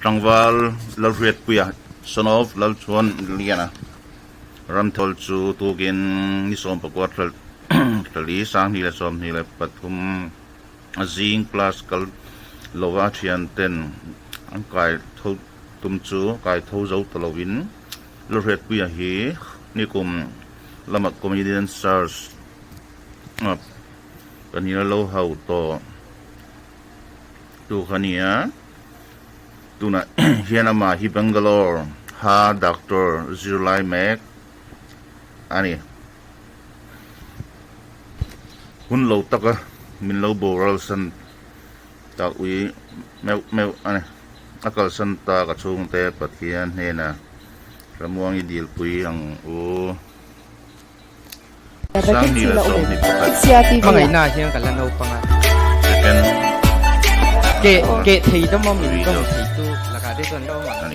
Tlangval Lalhriatpuia, son of Lalchhuan Liana, Ramthawl chu tukin ni 14 thla 2023 a zing class kal lova a thian ten an kai tho tum chu kai tho zo ta lovin Lalhriatpuia hi nikum lama comedian search pahnih a lo hauh tawh tu kha nia tunah hian amah hi Bangalore ha doctor zirlai mek a ni. Hun lo taka min lo boral san tak ui meuh meuh a ni. A kalsan tak a chhungte Pathian hnena Ramuangi dilpui ang u. 31. Hmangaihna hian ka la naupang a. Ke ke thei dawm a min dawm thei tu lakah te chuan la awm ang.